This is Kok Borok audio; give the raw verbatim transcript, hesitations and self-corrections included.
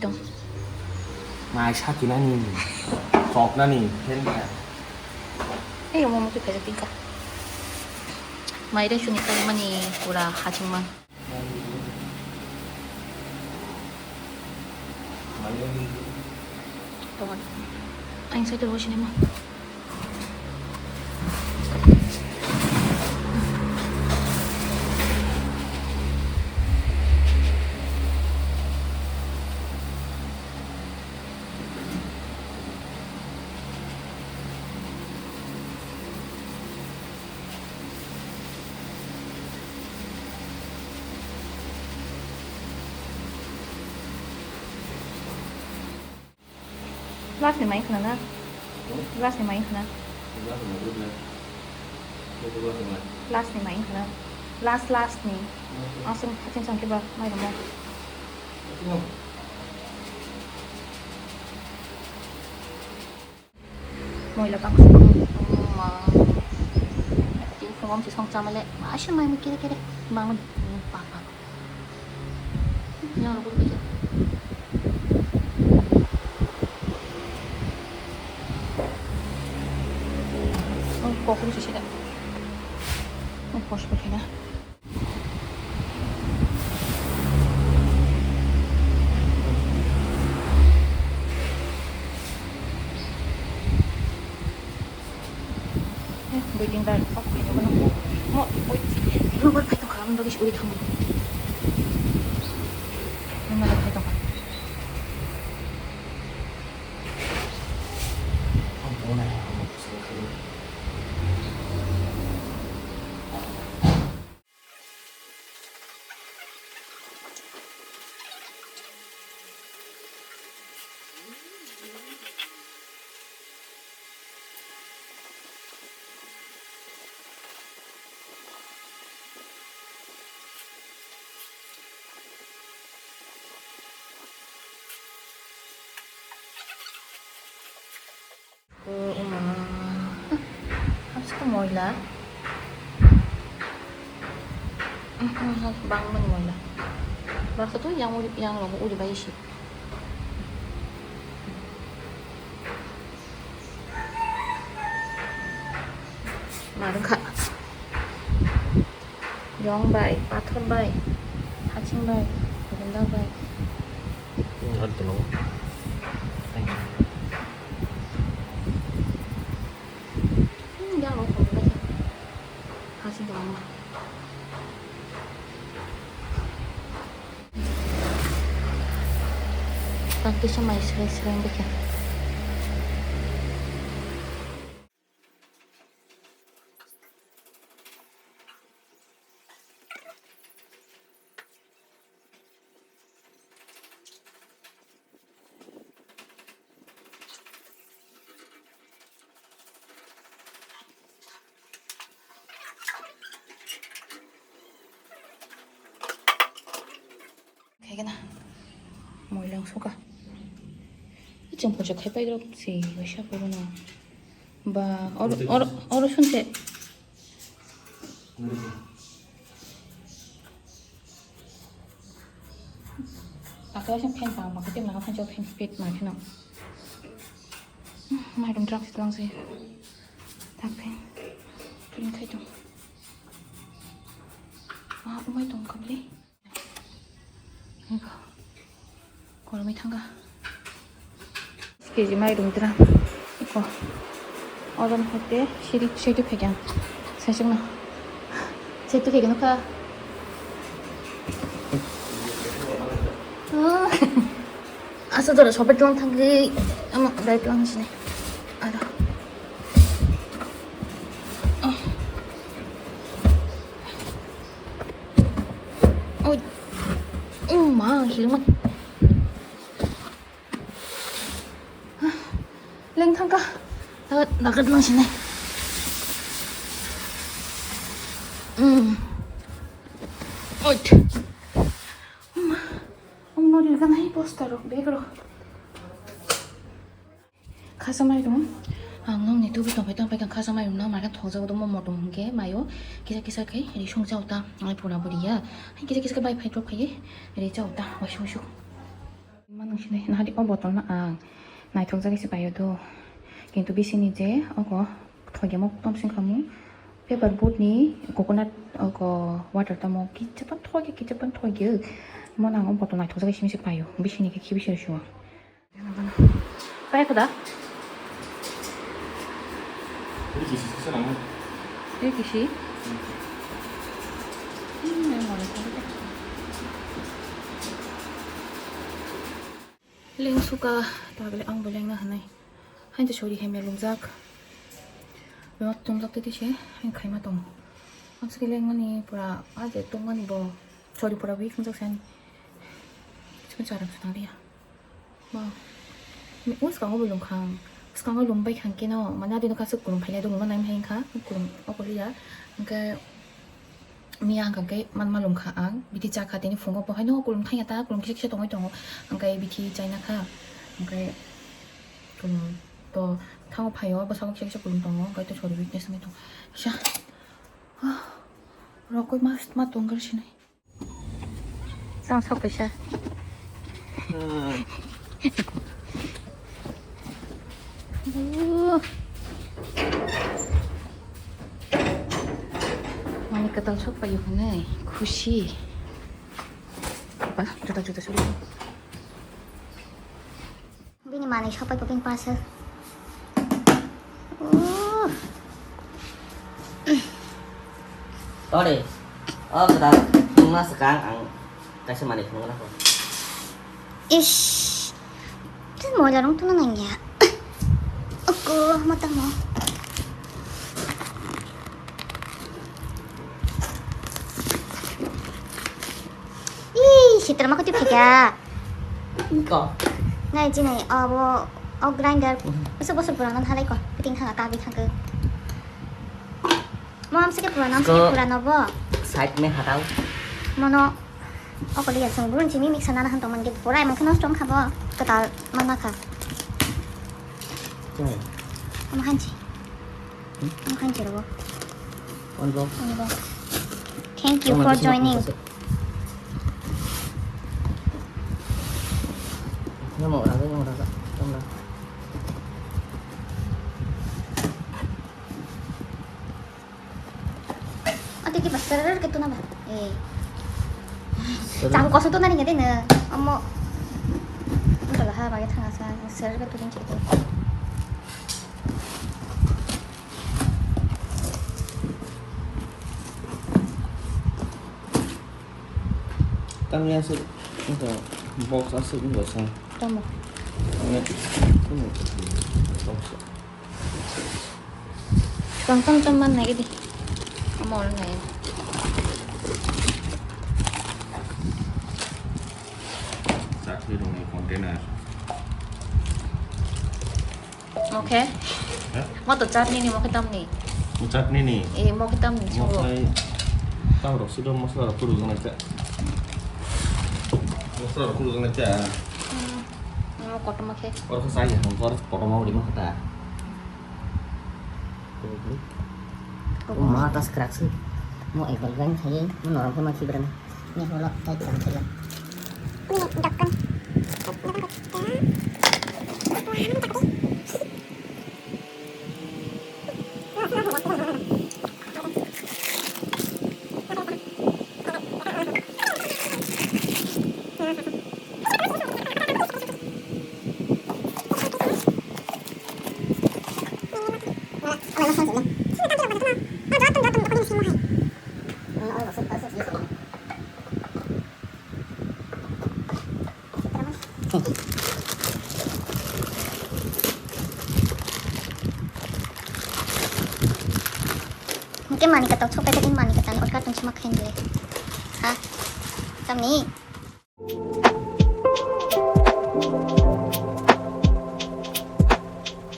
Tong. Mai saki nani, sok nani, hen ba. Ei, omo mutu kaisa tingka. Mai re suni kali mani pura haching man. Tong. Ang sai to sini mo. Glass ni mai khna na? Hmm? Glass ni mai khna? Glass ni mai khna? Glass ni mai khna? Glass, glass ni. Hmm. Aswk khating chang khe ba mai rwmo. Hmm. Moila bangsa. Ma. Tin phungo si song chamale. Ashe mai mi kere kere. Bangun. Papa. Yang rukun kerja. Oh, kok ni sisi dah. Oh, kos pakai dah. Building bar, oh, ini mana? Mo, oi, lugar pai tongkha, ang bagis uri thango. Nang nang pai tongkha. Ko uma. Hapsi ko moila. Bang mani moila. Baksa to yang uri, yang rogo uri bai si. Marung kha. Yong bai, pathor bai, haching bai, gunda bai. Ar tolo. Thank you. Hmm, ya, lo, lo, lo. Haching bai. Tang kisa mai sreng sreng bikha. Khaigana. Moilang soka. Ichung pocho khai pai drop si waisa puruna. Ba or or or sunte. Akhirnya sih fan pang pakai tim nang fan jauh fan speed mah kena. Mai dong drop situ langsung. Tak fan. Tuin khai dong. Ah, umai dong kabli. Ego. Koromwi thangkha. Kg mairung dra. Eko. Odon hoite siri siri phekya. Sesungno. Siri phekya nukha. Asa jora sobat lang thangwi. Ama dai lang sini. Ada. Oh. Oi. Oh ma, hilman. Leng thangkha. Dagat, dagat lang sini. Hmm. Oi. Ma. Ang no rilgan hai poster rok, bag rok. Khasa mairung, ang nokni tubu tongpai tongpai kha khasa mairung no mara thokjak tongmo motom hwnkhe maio kisa kisa khe ri sung chao ta, ang pura bwrwi ya, kisa kisa khe bai phai rok phai ri chao ta, waisuk waisuk. Manung Nahadi o bottle no ang naithok jagwi se paio do. Kintu bisini je ogo thogyamo tom sing khamu paper boat ni coconut ogo water tamo kicha pan thogya kicha pan thogya. Mo nang o bottle naithok jagwi simi se paio. Bisini khe khibi se rwsio. Pai kho da? Tei kisi se nang. Tei kisi? Hmm, yang mana? Leng suka, tabile ang bo lengna hanai. Hain to sori hai melungjak. Bema tungjak tei tise, hain khaima tongo. Ang sike lengmani pura, aje tongmani bo. Sori pura weak wngjak sani. Chikon charam sutang liya. Wow. Ni o swkango bo lungkha ang. Swkango lungbai khang keno, mane adino kaso kulum phailai dong, mane hai kha, kulum oko liya. Hwnkhe miya hwnkha khe manma lungkha ang. Bithi chakha tini phungo bo haino kulum thangya ta, kulum kisa kisa tongwi tongo. Hwnkhe bithi chaina kha. Hwnkhe kulum to thango phaio, bwskango kisa kisa kulum tongo. Hwnkhe to sori weakness wngwi tongo. Kisa. Ah, rokoi mas ma tonggar sinai. Tang sok kaisa. Hmm. Uh. Mani katal sok payo hwnwi khusi. Ba, juta juta suri. Bini manwi sopai koping parcel. Oh. Ore, o kwtal wngma swkang ang kaisa manwi phunukna kho. Ish. Tei moila rong tuna nangya. Oko, mata mo. Ih, sitra ma koti phika. Ko. Nai jinai abo o grinder. Mhm. Bosok bosok purano halai ko. Piting thanga kabi thangkhe. Mo amsike purano, amsike purano bo. Side me hatao. Mono o koliya song burun chini mixer nana han tongmani ke pura emang kheno strong khabo. Kwtal mama kha. Omo hanchi. Hmm? Omo hanchi robo. On bo. On bo. Thank you for joining. Namo raga, namo raga. Namo raga. Ate ki ba serer ke tuna ba. Eh. Serer. Chang koso tuna ni ngade na. Amo. Amo lah ha bagi thang asa serer ke tuning chete. Tangya se, ito, box ase, ito sa. Tamo. Tangya, ito, box. Tong tong tong man nai di. Amo nai. Sakni rong container. Oke. Hah? Mo to chutney ni, mo khe tamni? Mo chutney ni? Eh, mo khe tamni, mo so. Khai tam rok sudo, mosla rok phuru jana cha. Mosla rok phuru jana cha. Hmm. Mo kotorma khe. Or khe sai ya, or kotorma uri mo khe ta. Kotorma. O ma tas krak si. Mo ekbar grind khai, mo norom khe ma khibrana. Ni holo, tai tang khe. Ni dokon. Mungkin mani kata chok kata mani kata ni orka tong sima khain le. Ha? Tamni?